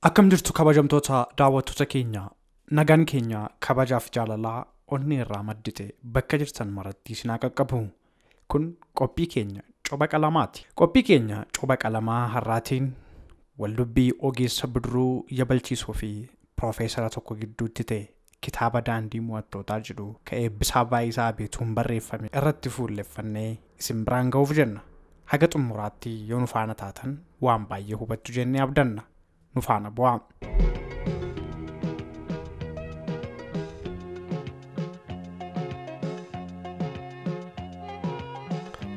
Akkam jirtu kabajamtoota daawwattoota keenya, nagaan keenya kabajaaf jaalalaa onnee irraa maddite bakka jirtan maratti isin haa qaqqabu. Kun qophii keenya Coba Qalamaati. Qophii keenya Coba Qalamaa har'aatiin waldubbii ogeessa bidiruu yabalchiisuu fi piroofeesara tokko gidduutti ta'e kitaaba Daandii Mo'attootaa jedhu ka Eebbisaa Baay'isaa Beetuun barreeffame irratti fuulleffannee isin biraan ga'uuf jenna. Haga xumuraatti yoo nu faana taatan waan baay'ee hubattu jennee abdanna. Nu faana bu'aa.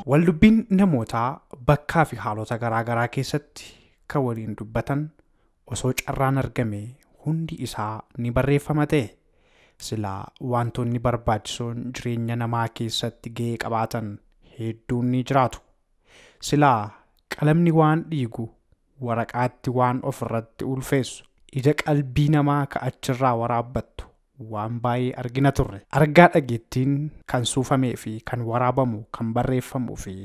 Waldubbiin namootaa bakkaa fi haalota garaagaraa keessatti kan waliin dubbatan osoo carraan argame hundi isaa ni barreeffama ta'e. Silaa wantoonni barbaachisoon jireenya namaa keessatti gahee qabaatan hedduun ni jiraatu. Silaa qalamni waan dhiigu waraqaatti waan ofirratti ulfeessu ija qalbii namaa ka'achirraa waraabbattu waan baay'ee argina turre. Argaa dhageettiin kan suufamee fi kan waraabamu kan barreeffamuu fi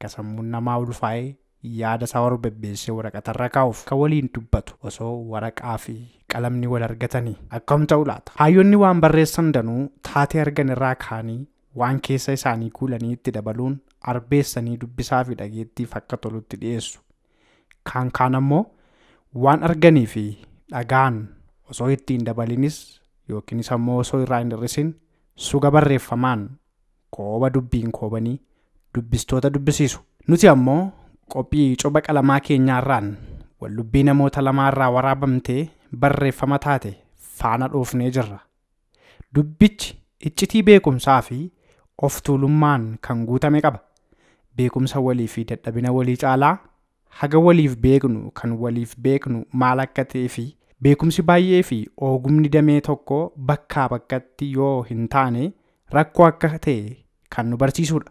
kan sammuun namaa ulfaa'ee yaada isaa warbebbeessee waraqatarra kaa'uuf kan waliin dubbatu osoo waraqaa fi qalamni wal argatanii akkam ta'u laata? Hayyoonni waan barreessan danuu taatee argan irraa kaanii waan keessa isaanii kuulanii itti dabaluun arbeessanii dubbisaa fi dhageettiif akka tolutti dhiyeessu. Kaan kaan ammoo waan arganii fi dhagaan osoo ittiin dabalinis yookiinis ammoo osoo irraa hin hir'isin suga barreeffamaan kooba dubbiin koobanii dubbistoota dubbisiisu. Nuti ammoo qophii Coba Qalamaa keenyaarraan waldubbii namoota lamaarraa waraabamtee barreeffama taate faana dhoofnee jirra. Dubbichi iccitii beekumsaa fi of tuulummaan kan guutame qaba. Beekumsa walii fi dadhabina walii caalaa haga waliif beeknu kan waliif beeknu maal akka ta'ee fi beekumsi baay'ee fi ogumni damee tokko bakkaa bakkatti yoo hin taane rakkoo akka ta'e kan nu barsiisudha.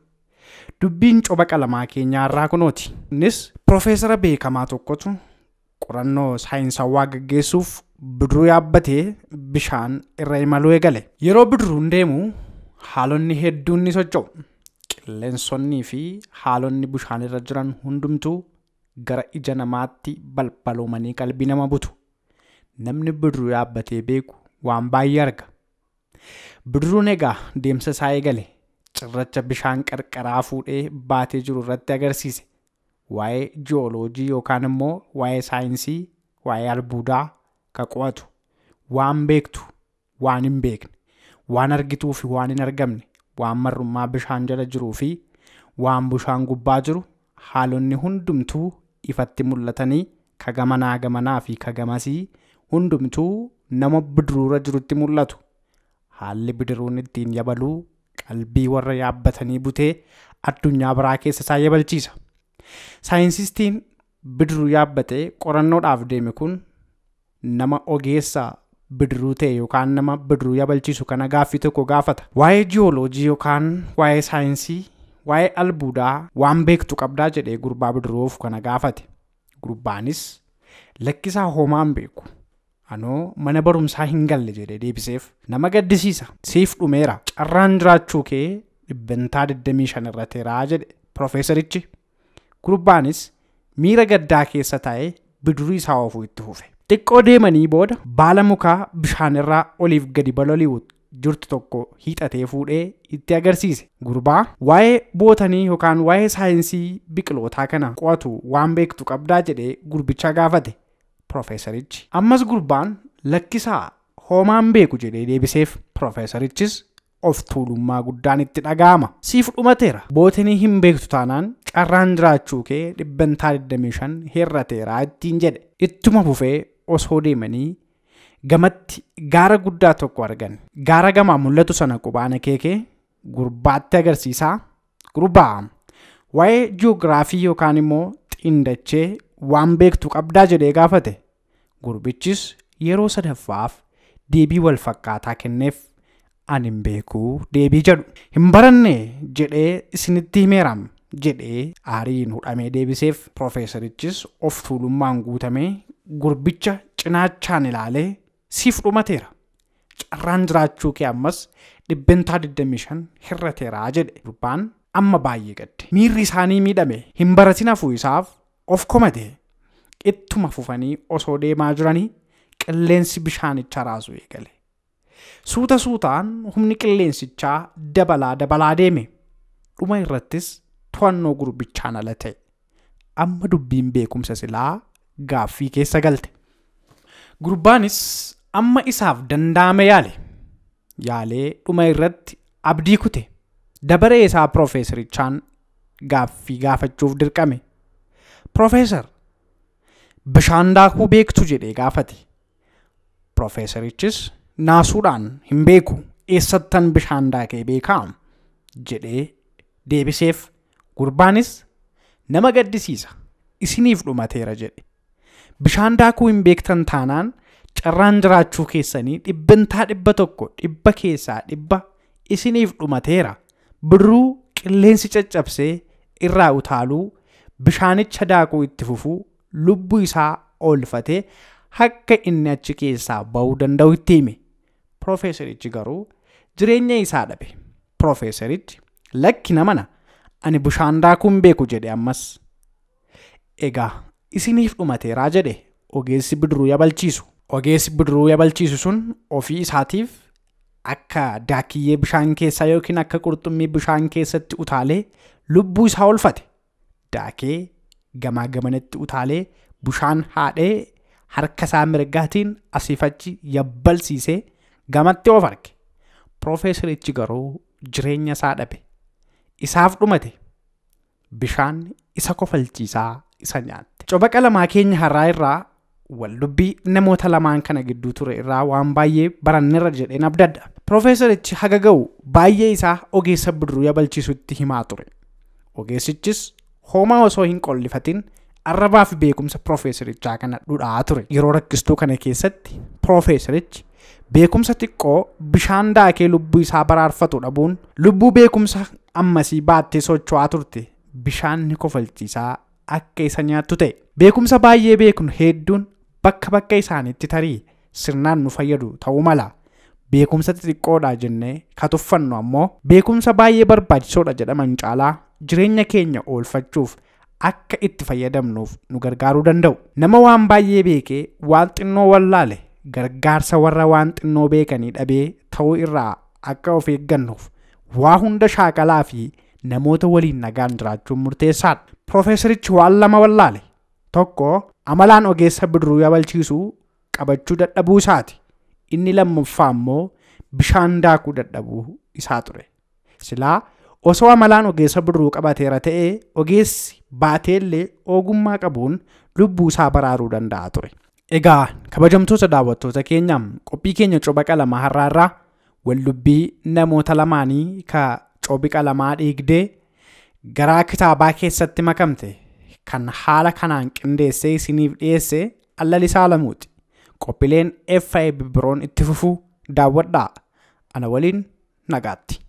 Dubbiin Coba Qalamaa keenyaarraa kunooti. Innis piroofeesara beekamaa tokkotu qorannoo saayinsawaa gaggeessuuf bidiruu yaabbatee bishaan irra imaluu eegale. Yeroo bidiruun deemu haalonni hedduun ni socho'u. Qilleensonnii fi haalonni bishaan irra jiran hundumtuu gara ija namaatti balbaloomanii qalbii nama butu. Namni bidiruu yaabbatee beeku waan baay'ee arga. Bidiruun egaa deemsa isaa eegale. Cirracha bishaan qarqaraa fuudhee baatee jiru irratti agarsiise. Waa'ee ji'ooloojii yookaan immoo waa'ee saayinsii, waa'ee albuudaa ka qo'atu, waan beektu, waan hin beekne, waan argituu fi waan hin argamne, waan marrummaa bishaan jala jiruu fi waan bishaan gubbaa jiru haalonni hundumtuu ifatti mul'atanii ka gamanaa gamanaa fi ka gamasii hundumtuu nama bidiruurra jirutti mul'atu. Haalli bidiruun ittiin yabaluu qalbii warra yaabbatanii butee addunyaa biraa keessa isaa yabalchiisa. Saayinsiistiin bidiruu yaabbatee qorannoodhaaf deeme kun nama ogeessa bidiruu ta'e yookaan nama bidiruu yabalchiisu kana gaaffii tokko gaafata. Waa'ee ji'ooloojii yookaan waa'ee saayinsii, waa'ee albuudaa waan beektu qabdaa jedhee gurbaa bidiruu oofu kana gaafate. Gurbaanis lakkisaa homaa hin beeku. Anoo mana barumsaa hin galle jedhee deebiseef. Nama gaddisiisa. Siif dhumeera. Carraan jiraachuu kee 25% irra teeraa jedhe piroofeesarichi. Gurbaanis miira gaddaa keessa taa'ee bidiruu isaa oofuu itti fufe. Xiqqoo deemanii booda baala mukaa bishaan irraa oliif gadi balali'u jirtu tokko hiixatee fuudhee itti agarsiise. Gurbaa waa'ee bootanii yookaan waa'ee saayinsii biqilootaa kana qo'atu waan beektu qabdaa jedhee gurbicha gaafate. Piroofeesarichi. Ammas gurbaan lakkisaa homaan beeku jedhee deebiseef. Piroofeesarichis of tuulummaa guddaan itti dhaga'ama. Siif dhumateera. Bootanii hin beektu taanaan carraan jiraachuu kee 25% hir'ateera ittiin jedhe. Ittuma fufee osoo deemanii gamatti gaara guddaa tokko argan. Gaara gamaa mul'atu sana qubaan akeekee gurbaatti agarsiisaa. Gurbaa waa'ee ji'oogiraafii yookaan immoo xindachee waan beektu qabdaa jedhee gaafate. Gurbichis yeroo sadaffaaf deebii wal fakkaataa kenneef. Ani hin beeku deebii jedhu. Hin baranne jedhee isinitti himeeram jedhee aariin hudhamee deebiseef. Piroofeesarichis of tuulummaan guutamee gurbicha cinaachaan ilaalee siif dhumateera. Carraan jiraachuu kee ammas 25% hir'ateera jedhe. Gurbaan amma baay'ee gadde. Miirri isaanii miidhame. Hin baratin hafuu isaaf of komate. Ittuma fufanii osoo deemaa jiranii qilleensi bishaanicha raasuu eegale. Suuta suutaan humni qilleensichaa dabalaa dabalaa deeme. Dhuma irrattis to'annoo gurbichaan ala ta'e. Amma dubbiin beekumsa silaa gaaffii keessa galte. Gurbaanis amma isaaf danda'ame yaale. Yaalee dhuma irratti abdii kute. Dabaree isaa piroofeesarichaan gaaffii gaafachuuf dirqame. Piroofeesar, bishaan daakuu beektu jedhee gaafate. Piroofeesarichis naasuudhaan hin beeku, eessattan bishaan daakee beekaa jedhee deebiseef. Gurbaanis nama gaddisiisa, isiniif dhumateera jedhe. Bishaan daakuu hin beektan taanaan carraan jiraachuu keessanii 100% 100% isiniif dhumateera. Bidiruu qilleensi caccabsee irraa utaaluu, bishaanicha daakuu itti fufuu, lubbuu isaa oolfatee akka inni achi keessaa ba'uu danda'u itti hime. Piroofeesarichi garuu jireenya isaa dhabe. Piroofeesarichi lakki namana ani bishaan daakuu hin beeku jedhe ammas. Egaa isiniif dhumateeraa jedhe ogeessi bidiruu yabalchiisu. Ogeessi bidiruu yabalchiisu sun ofii isaatiif akka daakiyyee bishaan keessaa yookiin akka qurxummii bishaan keessatti utaalee lubbuu isaa oolfate. Daakee gamaa gamanatti utaalee bishaan haadhee harka isaa mirgaatiin asiif achi yabbalsiisee gamatti of arge. Piroofeesarichi garuu jireenya isaa dhabe. Isaaf dhumate. Bishaan isa kofalchiisaa isa nyaatte. Coba qalamaa keenya har'aa irraa waldubbii namoota lamaan kana gidduu ture irraa waan baay'ee baranneerra jedheen abdadha. Piroofeesarichi haga ga'u baay'ee isaa ogeessa bidiruu yabalchiisutti himaa ture. Ogeessichis homaa osoo hin qollifatin arrabaa fi beekumsa piroofeesarichaa kana dhudhaa ture. Yeroo rakkistuu kana keessatti piroofeesarichi beekumsa xiqqoo bishaan daakee lubbuu isaa baraarfatu dhabuun lubbuu beekumsa ammasii baattee socho'aa turte bishaan kofalchiisaa akka isa nyaattu ta'e. Beekumsa baay'ee beeknu hedduun bakka bakka isaaniitti tarii sirnaan nu fayyadu ta'uu mala. Beekumsa xixiqqoodha jennee ka tuffannu ammoo beekumsa baay'ee barbaachisoodha jedhaman caalaa jireenya keenya oolfachuuf akka itti fayyadamnuuf nu gargaaruu danda'u. Nama waan baay'ee beekee waan xinnoo wallaale gargaarsa warra waan xinnoo beekanii dhabee ta'uu irraa akka of eeggannuuf waa hunda shaakalaa fi namoota waliin nagaan jiraachuun murteessaadha. Piroofeesarichi waan lama wallaale. Tokko amalaan ogeessa bidiruu yabalchiisuu qabachuu dadhabuu isaati. Inni lammaffaa immoo bishaan daakuu dadhabuu isaa ture. Silaa osoo amalaan ogeessa bidiruu qabateera ta'ee ogeessi baateellee ogummaa qabuun lubbuu isaa baraaruu danda'a ture. Egaa kabajamtoota daawwattoota keenya qophii keenya coba qalamaa har'aa irraa waldubbii namoota lamaanii ka cobi qalamaa dhiigdee garaa kitaabaa keessatti makamte kan haala kanaan qindeessee isiniif dhiyeesse Allalisaa Alamuuti. Qophiileen FIB biroon itti fufuu daawwadhaa. Ana waliin nagaatti.